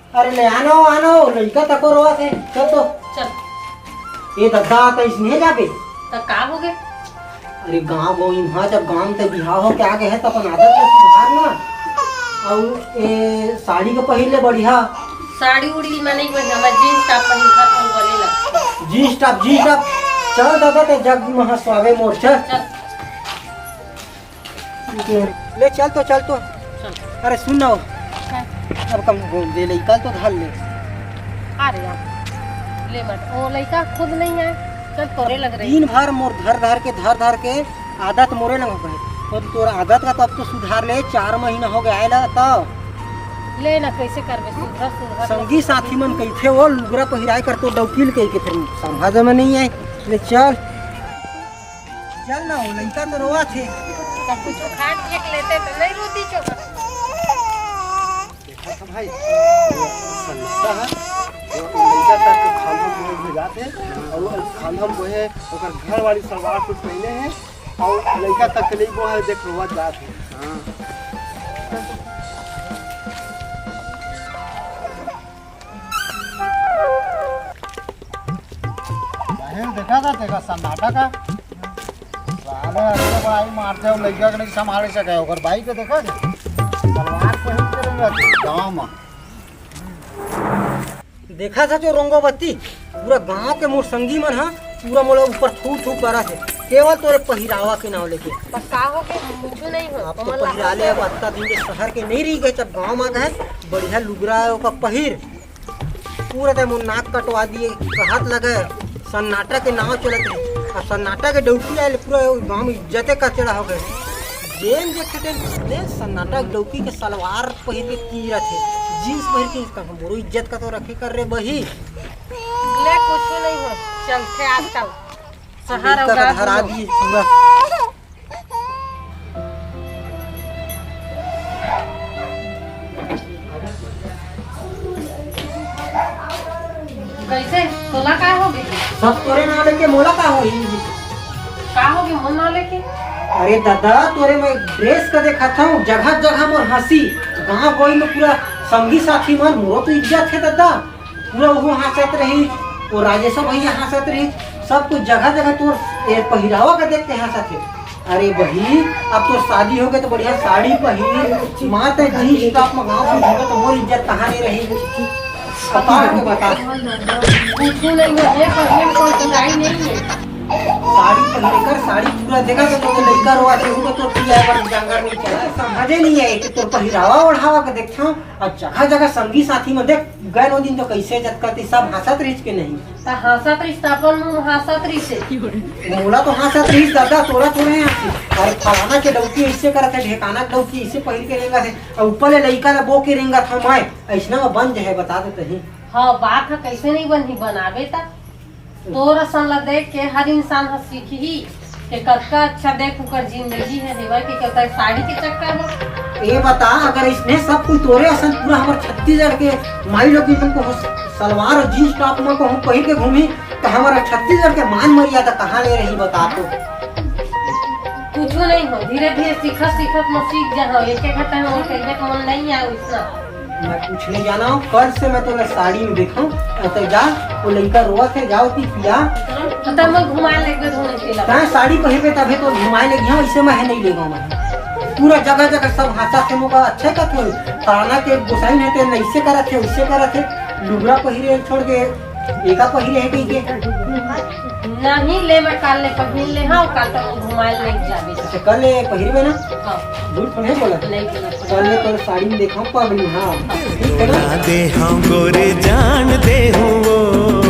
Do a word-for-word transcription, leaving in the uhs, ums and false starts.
अरे ले आनो, आनो, लइका तको रोवत हे। चल तो। चल। ए ददा, त इसने जाबे? त का होगे? अरे गाँव गो इहाँ जब गाँव ते बिहाव होके आ गे हे, त अपन आदत ल सुधार ना। अउ ए साड़ी के पहिर ले बढ़िया। साड़ी उड़ी में नहीं बढ़िया, मैं जींस टॉप पहिर के बने लगता। Jeans top, jeans top. चल ददा, ते जग महा स्वावे मोर, चल। चल। ले चल तो, चल तो। चल। अरे सुन ना, अब कम दे ले, कल तो धर ले। अरे यार, ले मत, वो लइका खुद नहीं आए, चल तोरे लग रही। दिन भर मोर धर धर के, धर धर के आदत मोरे लंग हो गए। तो तोर आदत का तो अब तो सुधार ले, चार महीना हो गया आए ला तो। ले ना, कैसे करबे, सुधर, सुधर। संगी साथी मन कहिथे, "वो लुगरा पहिराए कर तो डौकी ल," कहि के फिर समझ में नहीं आए। ले चल। चल ना, वो लइका तो रोवत हे। तब कुछ खा के लेते तो नहीं रोती चोकर। देखा था भाई, वो सन्नाटा है, वो लइका तक के खाना में भेजात हे, और वो खाना में वो है, ओकर घर वाली सलवार सूट पहने हैं, और लइका तक के नहीं वो है, देख रोवत जात हे। हाँ। काहे देखा था, देखा सन्नाटा का। साले अतका बड़ा आई मारथे, अउ लइका के नहीं संभाले सके, ओकर बाई के देखा था। तलवार पहिर के रंगत गाँव में। देखा था जो रंगोबत्ती, पूरा गाँव के मोर संगी मन ह, पूरा मोला ऊपर थू थू करत हे, केवल तोरे पहिरावा के नाव लेके। बस का हो के कुछ नहीं हो, अब तो पहिरा ले, अब अतका दिन के शहर के नहीं रही गए, जब गाँव में आ गए, बढ़िया लुगरा है ओकर पहिर। पूरा ते मोर नाक कटवा दिए, कहत लगे सन्नाटा के नाव चलत हे। अब सन्नाटा के डौकी आए ले पूरा गाँव में इज्जते कचड़ा हो गए। जेन देखे तेन ले सन्नाटा के डौकी के सलवार पहिर के कीरत हे, जींस पहिर के, इसका हमरो इज्जत का तो रखे कर रे बही। ले कुछ नहीं हो, चलथे आजकल शहर लड़का का धरा दिए पूरा। कैसे? तोला का हो गई? सब तोरे नाव लेके मोला का होही? का हो गई मोर नाव लेके? अरे दादा, तोरे मैं ड्रेस का देखत हूँ, जगह जगह मोर हंसी, गाँव गोई में पूरा संगी साथी मन मोरो तो इज्जत है दादा। पूरा वो हंसत रही, वो राजेशो भैया हंसत रही, सब कुछ जगह जगह तोर ए पहिरावा का देख के हंसत हे। अरे बही, अब तोर शादी हो गए तो बढ़िया साड़ी पहिर, माँ ते जींस टॉप में गाँव में घूमे तो मोर इज्जत कहाँ नहीं रही? अब का के बता। कुछ नहीं है, ये पहिरे में कोई बुराई नहीं है। साड़ी पहिरे कर, साड़ी पूरा देखा तो तोर लइका रोवा थे, वो तो पिया पर जांगर नहीं चला, समझे नहीं है कि तोर पहिरावा ओढ़ावा का देखता हूँ। अब जगह जगह संगी साथी में देख, गए वो दिन तो कैसे जतकती सब हंसत रहिस के नहीं। त हंसत रहिस त अपन मुंह हंसत रहिस हे। मोला तो हंसत रहिस दादा, तोला थोड़े हंसी। अरे फलाना के डौकी ऐसे करत हे, ढेकाना के डौकी ऐसे पहिर के रेंगत हे, अउ ऊपर ले लइका ला बो के रेंगत हे, मैं ऐसना में बन जाए, बता देते ही। हाँ, बात है, कैसे नहीं बनही, बनाबे त। तोर असन ला देख के हर इंसान ह सीखही के कतका अच्छा देख ओकर जिंदगी हे, हेवय के कहता है साड़ी के चक्कर में। ए बता, अगर इसने सब कोई तोरे असन पूरा हमर छत्तीसगढ़ के माई लोग भी तुमको हो सलवार और जींस टॉप में कहूँ पहिर के घूमी, तो हमारा छत्तीसगढ़ के मान मर्यादा कहाँ ले रही बता तो? कुछ नहीं हो, धीरे धीरे सीखत सीखत में सीख जा हो। एक एक घंटा में वो कहिए तो मन नहीं आए उतना। मैं कुछ नहीं जाना हूँ, कल से मैं तोला साड़ी में देखा हूँ। तो जा, वो लइका रोवत हे, जाओ ती पिया। तो मैं घुमाए लेके धोने के लिए। तैं साड़ी पहिरबे तभे तो घुमाए ले गया, इसे मैं नहीं लेगा मैं। पूरा जगह जगह सब हंसा थे मोका, अच्छे का क्यों? फलाना के गोसाई ने तेन ऐसे करत थे, उससे करत थे, लुगरा पहिरे छोड़ के एका पहिरे है कहीं के। नहीं ले, मैं काल ले पहिर ले, हाँ, काल तक घुमाए ले जाबे। अच्छा, कल ले पहिरबे ना? हाँ। झूठ तो नहीं बोला? नहीं बोला। कल ले तोर साड़ी में देखा पगली, हाँ। ठीक है ना? ना दे हम गोरे जान दे हूँ वो।